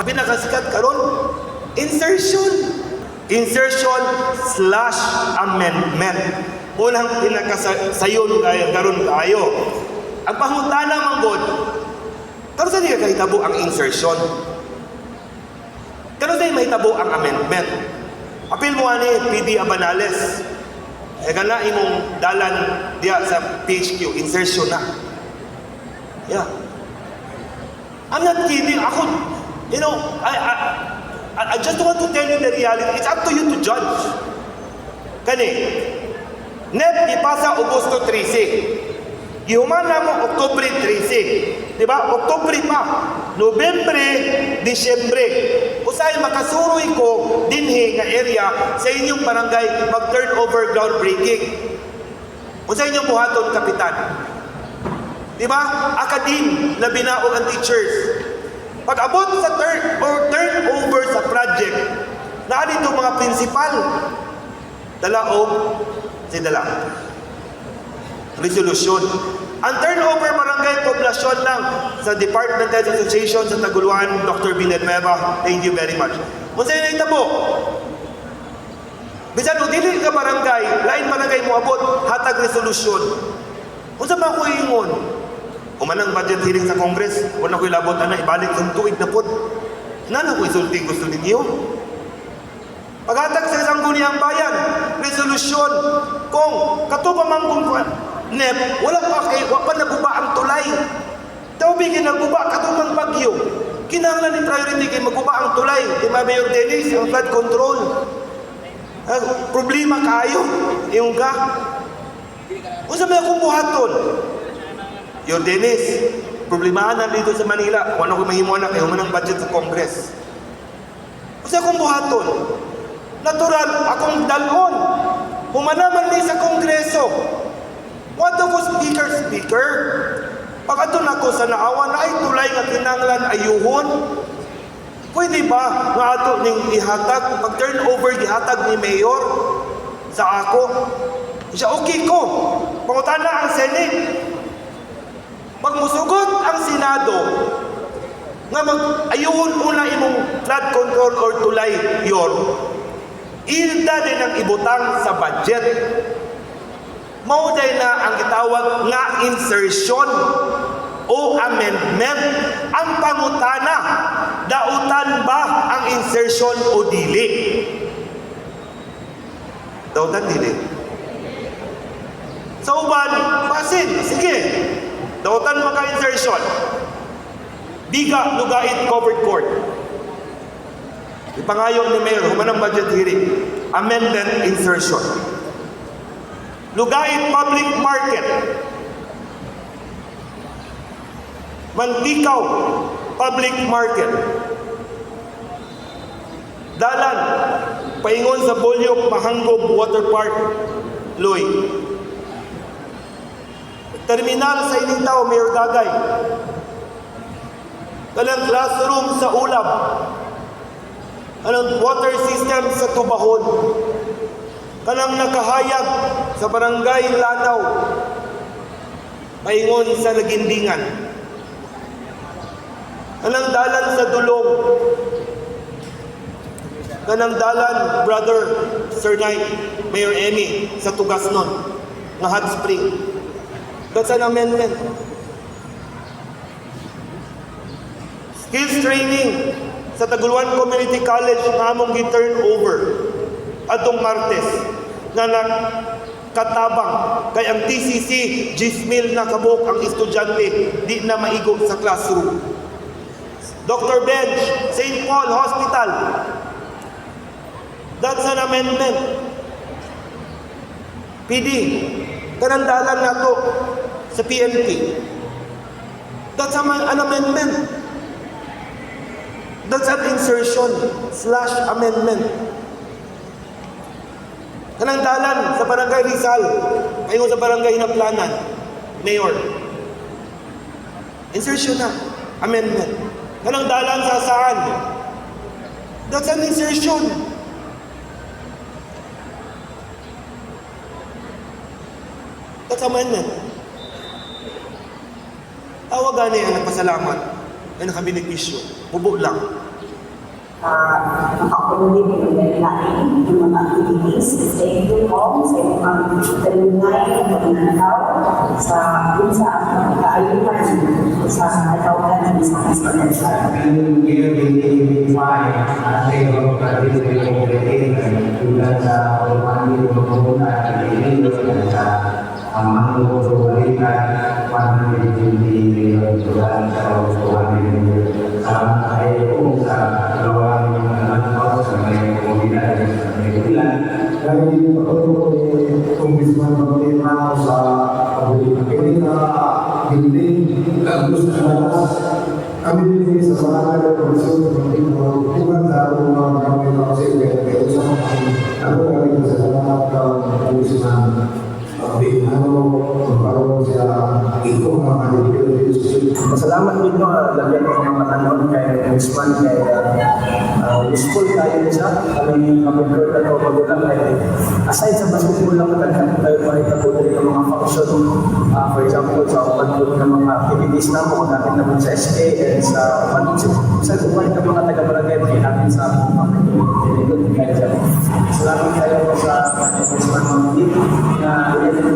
Pinakasikat karon, insertion. Insertion slash amendment. Unang pinakasayon kayo karon kaayo. Ang pangutana man gud, karon sa di kahitabo ang insertion? Karon sa mahitabo ang amendment? Apil mo ani PD Abanales. E kana imong dalan diya sa PHQ, insertion na. Yeah. I'm not kidding. Ako, I just want to tell you the reality. It's up to you to judge. Kani, NEP ipasa Agosto 13. Gihuman na mo Oktubre 13. Di ba? Oktubre pa. Nobyembre, Disyembre. Usay makasuroy ko dinhi nga area sa inyong barangay mag turnover, groundbreaking. Unsa inyong buhaton, kapitan? Di ba? Academe, labi na og ang teachers. Pag abot sa turn or turnover sa project, naa dito mga principal. Dala og si dala. Resolution. Ang turnover barangay poblasyon lang sa Department Heads Association sa Taguluan, Dr. Villanueva, thank you very much. Unsa yung nahitabo? Bisan og dili ka barangay, lain barangay mo abot, hatag resolusyon. Unsa man ko ingon? Human ang budget hearing sa Congress, wala ko'y labot ana, ibalik sa tuig na pod. Nana ko isulti gusto ninyo. Paghatag sa Sangguniang Bayan, resolusyon kung kato pa man kung NEP, wala pa kay wa pa naguba ang tulay. Tawbi kay naguba kato mang bagyo. Kinahanglan ni priority kay maguba ang tulay. Di ba, Mayor Dennis, ang flood control? Ah, problema kayo. Yung ka. Unsa may akong buhaton? Mayor Dennis, problemahan na dito sa Manila. Kung ano ko mahimo na kay human ang budget sa Congress. Unsa akong buhaton? Natural, akong dalhon. Humanaman ni sa Kongreso. Moadto ko, "Speaker, Speaker. Pag ato nako sa Naawan, naay tulay nga kinahanglan ayuhon. Pwede ba nga ato ning ihatag, pag turnover gihatag ni Mayor sa ako?" Siya, "Okay ko." Pangutana ang Senate. Pag musugot ang Senado, nga mag ayuhon una imong flood control or tulay yor, ilda din ang ibutang sa budget. Mao day na ang gitawag nga insertion o amendment. Ang pangutana, dautan ba ang insertion o dili? Dautan dili? Sa uban, basin, sige. Dautan maka insertion. Biga, Lugait, covered court. Ipangayo ni Mayor, human ang budget hearing. Amendment insertion. Lugait Public Market. Manticao Public Market. Dalan, paingon sa Bolyok, Mahangob Water Park, Loy. Terminal sa Initao, Mayor Gagay. Kanang classroom sa Ulab. Kanang water system sa Tubahon. Kanang nakahayag sa Barangay Lanao. Paingon sa Lagindingan. Kanang dalan sa Dulong. Kanang dalan, brother Sir Knight, Mayor Emmy, sa Tugasnon, nga hot spring. That's an amendment. Skills training sa Taguluan Community College nga among gi-turn over atong Martes nga nakatabang kay ang TCC 10,000 na kabuok ang estudyante di na maigo sa classroom. Dr. Bench, St. Paul Hospital. That's an amendment. PD, kanang dalan nato sa PNP. That's an amendment. That's an insertion slash amendment. Kanang dalan sa Barangay Rizal, paingon sa Barangay Hinaplanan, Mayor. Insertion na, amendment. Kanang dalan sa saan? That's an insertion. That's amendment. Tawag gani ang nagpasalamat ay nakabenepisyo. Mubo lang. Makakululi mo yung lain yung mga activities. Thank you po sa inyong kalunay na pagnanakaw sa unsa ang kaayuhan sa katawhan ng Misamis Oriental. Yung year 2025, at yung 2023, tulad sa Orlando, Laguna, Iloilo, sa ang Mango, Balikan, 120 million tulad sa 200 million. Salamat kayo po sa dalawang anak sa may komunidad sa may ilan. Dahil patuloy ni Congressman Martinao sa pagbili. Kini na building, tapos na lakas. Kami din sa barangay ng Komisyon sa Martinao, kuman sa atong mga gamit ako sa iyo, kaya sa mga ako kami pasalamat kang Congressman Martinao, karon siya ito nga mga. Masalamat din no, lagyan ko mga matanon kay Congressman kay useful kayo siya. Kami kami na to magulang kay aside sa basketball lang, daghan tayo mahitabo diri ng mga function. For example, sa uban po ng mga activities na mo natin naman sa SK and sa uban sa uban ng mga taga-barangay natin sa mga kayo siya. Salamat kayo sa Congressman Mamdi na iyan na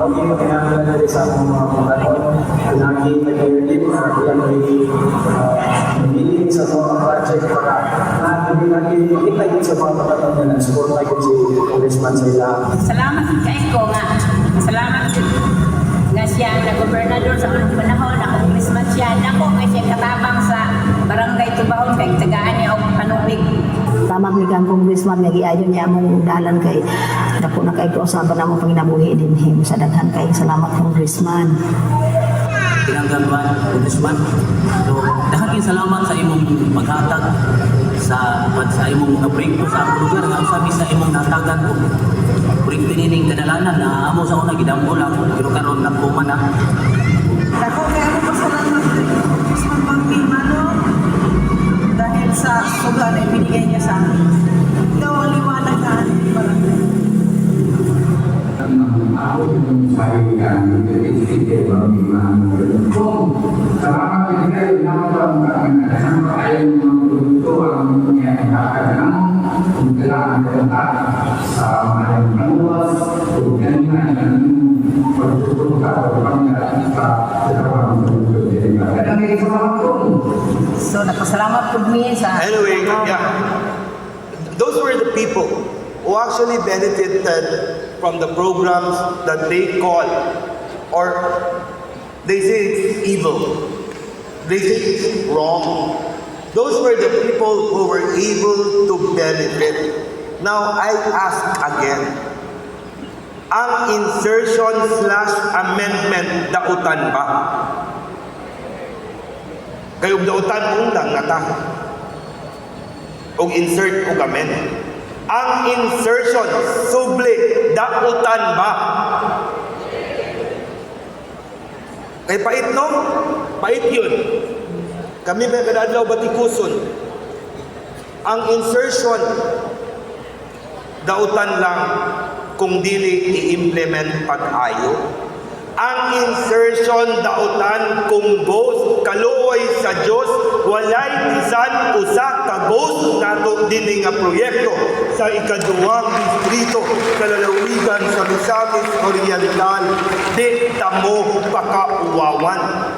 okay makinahanglan diri sa among mga pagkaon. Pinagi nag-relief na ilang may sa mga project para na lagi makita yun sa mga pagkataon na nag-support yun si Congressman sa ila. Salamat kay ko nga. Salamat nga siya na gobernador sa unang panahon, na congressman siya. Nako kay siya katabang sa barangay Tubahon kay tagaan niya og panubig. Tama ni kang congressman nga giayon niya among dalan kay dako na kay kausaban among panginabuhi dinhi sa daghan kay salamat, Congressman. Tinanggal ba, Congressman. So, daghang salamat sa imong paghatag sa sa imong mga proyekto sa akong lugar nga usabi sa imong natagan ko. Proyekto nining kadalanan na amo sa una gidamgo lang pero karon nagkuman na. Dako kay ako pasalamat kay Congressman Bambi Mano dahil sa suga na ibinigay niya sa amin. Ikaw ang liwanag na aming barangay. Ako yung sabi ka, kung salamat din kayo ng kasama kayo ng mga produkto ang mga kung kailangan ng sa mga panuwas o ganyan ang pagtuturo sa pag sa produkto. Salamat po. So nagpasalamat pud mi sa Anyway, yeah. Those were the people who actually benefited from the programs that they call or they say it's evil. They say it's wrong. Those were the people who were able to benefit. Now, I ask again, ang insertion/amendment dautan ba? Kay og dautan, undang na ta. Og insert og amend. Ang insertion, subli, dautan ba? Kay pait, no? Pait yun. Kami may kadadlaw batikuson. Ang insertion, dautan lang kung dili i-implement pag-ayo. Ang insertion dautan kung ghost, kaluoy sa Dios, walay bisan usa ka ghost nato dinhi nga proyekto sa ikaduhang distrito sa lalawigan sa Misamis Oriental. Di tamo pakauwawan.